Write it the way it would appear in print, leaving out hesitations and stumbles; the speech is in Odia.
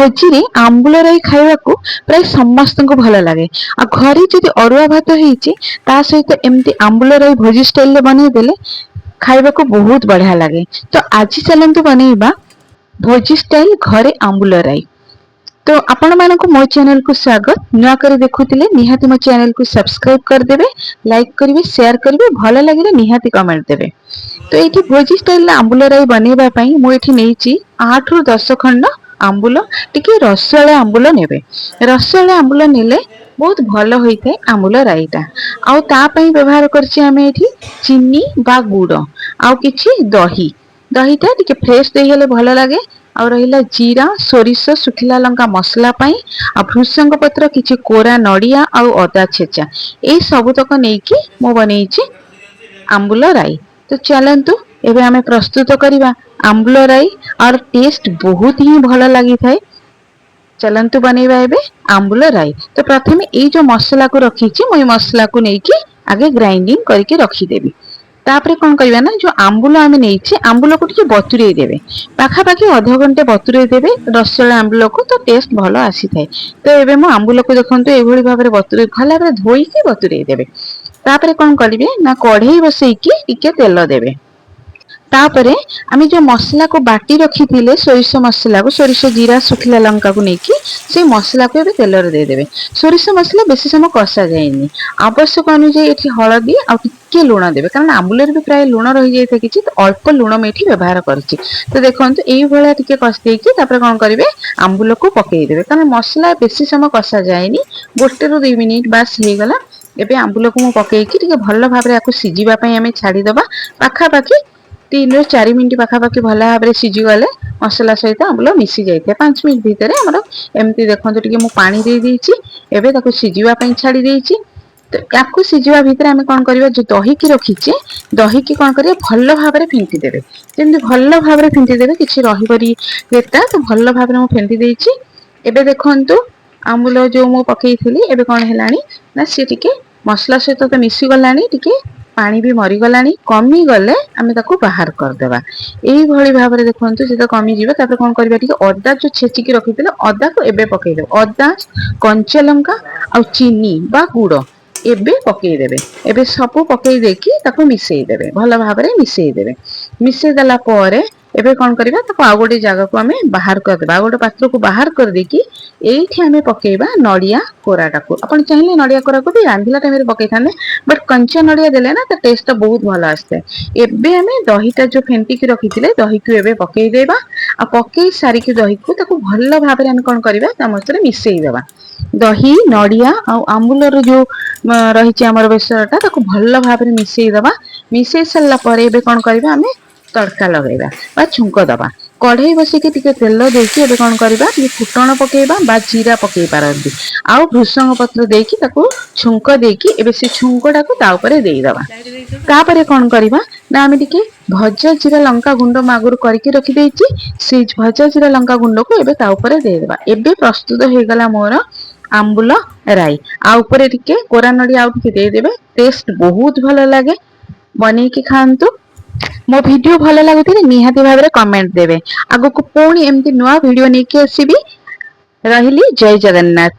ଭୋଜିରେ ଆମ୍ବୁଲ ରାଇ ଖାଇବାକୁ ପ୍ରାୟ ସମସ୍ତଙ୍କୁ ଭଲ ଲାଗେ। ଆଉ ଘରେ ଯଦି ଅରୁଆ ଭାତ ହେଇଛି, ତା ସହିତ ଏମିତି ଆମ୍ବୁଲ ରାଇ ଭୋଜି ଷ୍ଟାଇଲରେ ବନେଇଦେଲେ ଖାଇବାକୁ ବହୁତ ବଢିଆ ଲାଗେ। ତ ଆଜି ଚାଲନ୍ତୁ ବନେଇବା ଭୋଜି ଷ୍ଟାଇଲ ଘରେ ଆମ୍ବୁଲ ରାଇ। ତ ଆପଣମାନଙ୍କୁ ମୋ ଚ୍ୟାନେଲକୁ ସ୍ୱାଗତ। ନୂଆ କରି ଦେଖୁଥିଲେ ନିହାତି ମୋ ଚ୍ୟାନେଲକୁ ସବସ୍କ୍ରାଇବ କରିଦେବେ, ଲାଇକ୍ କରିବେ, ସେୟାର କରିବେ, ଭଲ ଲାଗିଲେ ନିହାତି କମେଣ୍ଟ ଦେବେ। ତ ଏଇଠି ଭୋଜି ଷ୍ଟାଇଲର ଆମ୍ବୁଲ ରାଇ ବନେଇବା ପାଇଁ ମୁଁ ଏଠି ନେଇଛି 8ରୁ 10 ଖଣ୍ଡ ଆମ୍ବୁଲ। ଟିକେ ରସୁଆଳିଆ ଆମ୍ବୁଲ ନେବେ। ରସୁଆଳିଆ ଆମ୍ବୁଲ ନେଲେ ବହୁତ ଭଲ ହୋଇଥାଏ ଆମ୍ବୁଲ ରାଇଟା। ଆଉ ତା ପାଇଁ ବ୍ୟବହାର କରିଛି ଆମେ ଏଠି ଚିନି ବା ଗୁଡ ଆଉ କିଛି ଦହି। ଦହିଟା ଟିକେ ଫ୍ରେଶ ଦହି ହେଲେ ଭଲ ଲାଗେ। ଆଉ ରହିଲା ଜିରା, ସୋରିଷ, ଶୁଖିଲା ଲଙ୍କା ମସଲା ପାଇଁ, ଆଉ ଭୃଷଙ୍ଗ ପତ୍ର, କିଛି କୋରା ନଡିଆ ଆଉ ଅଦା ଛେଚା। ଏଇ ସବୁତକ ନେଇକି ମୁଁ ବନେଇଛି ଆମ୍ବୁଲ ରାଇ। ତ ଚାଲନ୍ତୁ, ଏବେ ଆମେ ପ୍ରସ୍ତୁତ କରିବା ଆମ୍ବୁଲ ରାଇ। ଆଉ ଟେଷ୍ଟ ବହୁତ ହିଁ ଭଲ ଲାଗିଥାଏ। ଚାଲନ୍ତୁ ବନେଇବା ଏବେ ଆମ୍ବୁଲ ରାଇ। ତ ପ୍ରଥମେ ଏଇ ଯୋଉ ମସଲାକୁ ରଖିଛି, ମୁଁ ଏଇ ମସଲାକୁ ନେଇକି ଆଗେ ଗ୍ରାଇଣ୍ଡିଙ୍ଗ କରିକି ରଖିଦେବି। ତାପରେ କଣ କରିବା ନା, ଯୋଉ ଆମ୍ବୁଲ ଆମେ ନେଇଛେ, ଆମ୍ବୁଲକୁ ଟିକେ ବତୁରେଇ ଦେବେ। ପାଖାପାଖି ଅଧଘଣ୍ଟେ ବତୁରେଇ ଦେବେ ରସଳ ଆମ୍ବୁଲକୁ, ତ ଟେଷ୍ଟ ଭଲ ଆସିଥାଏ। ତ ଏବେ ମୁଁ ଆମ୍ବୁଲକୁ ଦେଖନ୍ତୁ, ଏଇଭଳି ଭାବରେ ବତୁରେଇ, ଭଲ ଭାବରେ ଧୋଇକି ବତୁରେଇ ଦେବେ। ତାପରେ କଣ କରିବେ ନା, କଢେଇ ବସେଇକି ଟିକେ ତେଲ ଦେବେ। ତାପରେ ଆମେ ଯୋଉ ମସଲାକୁ ବାଟି ରଖିଥିଲେ, ସୋରିଷ ମସଲାକୁ, ସୋରିଷ, ଜିରା, ଶୁଖିଲା ଲଙ୍କାକୁ ନେଇକି, ସେଇ ମସଲାକୁ ଏବେ ତେଲରେ ଦେଇଦେବେ। ସୋରିଷ ମସଲା ବେଶୀ ସମୟ କଷା ଯାଏନି। ଆବଶ୍ୟକ ଅନୁଯାୟୀ ଏଠି ହଳଦୀ ଆଉ ଟିକେ ଲୁଣ ଦେବେ, କାରଣ ଆମ୍ବୁଲରେ ବି ପ୍ରାୟ ଲୁଣ ରହିଯାଇଥାଏ କିଛି। ତ ଅଳ୍ପ ଲୁଣ ମୁଁ ଏଠି ବ୍ୟବହାର କରିଛି। ତ ଦେଖନ୍ତୁ, ଏଇଭଳିଆ ଟିକେ କଷି ଦେଇକି ତାପରେ କଣ କରିବେ, ଆମ୍ବୁଲକୁ ପକେଇଦେବେ, କାରଣ ମସଲା ବେଶୀ ସମୟ କଷା ଯାଏନି। 1ରୁ 2 ମିନିଟ ବାସ୍ ହେଇଗଲା। ଏବେ ଆମ୍ବୁଲକୁ ମୁଁ ପକେଇକି ଟିକେ ଭଲ ଭାବରେ ଆକୁ ସିଝିବା ପାଇଁ ଆମେ ଛାଡିଦବା। ପାଖାପାଖି 3ରୁ 4 ମିନିଟ ପାଖାପାଖି ଭଲ ଭାବରେ ସିଝିଗଲେ ମସଲା ସହିତ ଆମ୍ବୁଲ ମିଶି ଯାଇଥାଏ 5 ମିନିଟ ଭିତରେ ଆମର। ଏମିତି ଦେଖନ୍ତୁ, ଟିକେ ମୁଁ ପାଣି ଦେଇ ଦେଇଛି। ଏବେ ତାକୁ ସିଝିବା ପାଇଁ ଛାଡି ଦେଇଛି। ତ ୟାକୁ ସିଝିବା ଭିତରେ ଆମେ କଣ କରିବା? ଯୋଉ ଦହିକି ରଖିଛେ, ଦହିକି କଣ କରିବା, ଭଲ ଭାବରେ ଫେଣ୍ଟି ଦେବେ। ଯେମିତି ଭଲ ଭାବରେ ଫେଣ୍ଟି ଦେବେ, କିଛି ରହିବନି ରେତା। ତ ଭଲ ଭାବରେ ମୁଁ ଫେଣ୍ଟି ଦେଇଛି। ଏବେ ଦେଖନ୍ତୁ, ଆମ୍ବୁଲ ଯୋଉ ମୁଁ ପକେଇଥିଲି, ଏବେ କଣ ହେଲାଣି ନା, ସିଏ ଟିକେ ମସଲା ସହିତ ତ ମିଶିଗଲାଣି, ଟିକେ ପାଣି ବି ମରିଗଲାଣି। କମିଗଲେ ଆମେ ତାକୁ ବାହାର କରିଦେବା। ଏଇଭଳି ଭାବରେ ଦେଖନ୍ତୁ, ସେ ତ କମିଯିବ। ତାପରେ କଣ କରିବା? ଟିକେ ଅଦା ଯୋଉ ଛେଚିକି ରଖିଥିଲେ, ଅଦାକୁ ଏବେ ପକେଇଦେବେ। ଅଦା, କଞ୍ଚା ଲଙ୍କା ଆଉ ଚିନି ବା ଗୁଡ ଏବେ ପକେଇଦେବେ। ଏବେ ସବୁ ପକେଇ ଦେଇକି ତାକୁ ମିଶେଇ ଦେବେ, ଭଲ ଭାବରେ ମିଶେଇ ଦେବେ। ମିଶେଇ ଦେଲା ପରେ ଏବେ କଣ କରିବା? ତାକୁ ଆଉ ଗୋଟେ ଜାଗାକୁ ଆମେ ବାହାର କରିଦେବା। ଆଉ ଗୋଟେ ପାତ୍ରକୁ ବାହାର କରିଦେଇକି ଏଇଠି ଆମେ ପକେଇବା ନଡିଆ କୋରାଟାକୁ। ଆପଣ ଚାହିଁଲେ ନଡିଆ କୋରାକୁ ବି ରାନ୍ଧିଲା ଟାଇମରେ ପକେଇଥାନ୍ତେ, ବଟ୍ କଞ୍ଚା ନଡିଆ ଦେଲେ ନା ତା ଟେଷ୍ଟଟା ବହୁତ ଭଲ ଆସିଥାଏ। ଏବେ ଆମେ ଦହିଟା ଯୋଉ ଫେଣ୍ଟିକି ରଖିଥିଲେ, ଦହିକୁ ଏବେ ପକେଇଦେବା। ଆଉ ପକେଇ ସାରିକି ଦହିକୁ ତାକୁ ଭଲ ଭାବରେ ଆମେ କଣ କରିବା, ତା ମଧ୍ୟରେ ମିଶେଇ ଦେବା। ଦହି, ନଡିଆ ଆଉ ଆମ୍ବୁଲର ଯୋଉ ରହିଛି ଆମର ବେସରଟା, ତାକୁ ଭଲ ଭାବରେ ମିଶେଇ ଦବା। ମିଶେଇ ସାରିଲା ପରେ ଏବେ କଣ କରିବା? ଆମେ ତଡ଼କା ଲଗେଇବା ବା ଛୁଙ୍କ ଦବା। କଢେଇ ବସିକି ଟିକେ ତେଲ ଦେଇକି ଏବେ କଣ କରିବା? ଟିକେ ଫୁଟଣ ପକେଇବା ବା ଜିରା ପକେଇ ପାରନ୍ତି, ଆଉ ଭୃଷଙ୍ଗ ପତ୍ର ଦେଇକି ତାକୁ ଛୁଙ୍କ ଦେଇକି ଏବେ ସେ ଛୁଙ୍କଟାକୁ ତା ଉପରେ ଦେଇଦବା। ତାପରେ କଣ କରିବା ନା, ଆମେ ଟିକେ ଭଜା ଜିରା ଲଙ୍କା ଗୁଣ୍ଡ ମୁଁ ଆଗରୁ କରିକି ରଖିଦେଇଛି, ସେଇ ଭଜା ଜିରା ଲଙ୍କା ଗୁଣ୍ଡକୁ ଏବେ ତା ଉପରେ ଦେଇଦବା। ଏବେ ପ୍ରସ୍ତୁତ ହେଇଗଲା ମୋର ଆମ୍ବୁଲ ରାଇ। ଆଉ ଉପରେ ଟିକେ କୋରା ନଡିଆ ଆଉ ଟିକେ ଦେଇଦେବେ, ଟେଷ୍ଟ ବହୁତ ଭଲ ଲାଗେ। ବନେଇକି ଖାଆନ୍ତୁ। ମୋ ଭିଡିଓ ଭଲ ଲାଗୁଥିଲେ ନିହାତି ଭାବରେ କମେଣ୍ଟ ଦେବେ। ଆଗକୁ ପୁଣି ଏମିତି ନୂଆ ଭିଡିଓ ନେଇକି ଆସିବି। ରହିଲି, ଜୟ ଜଗନ୍ନାଥ।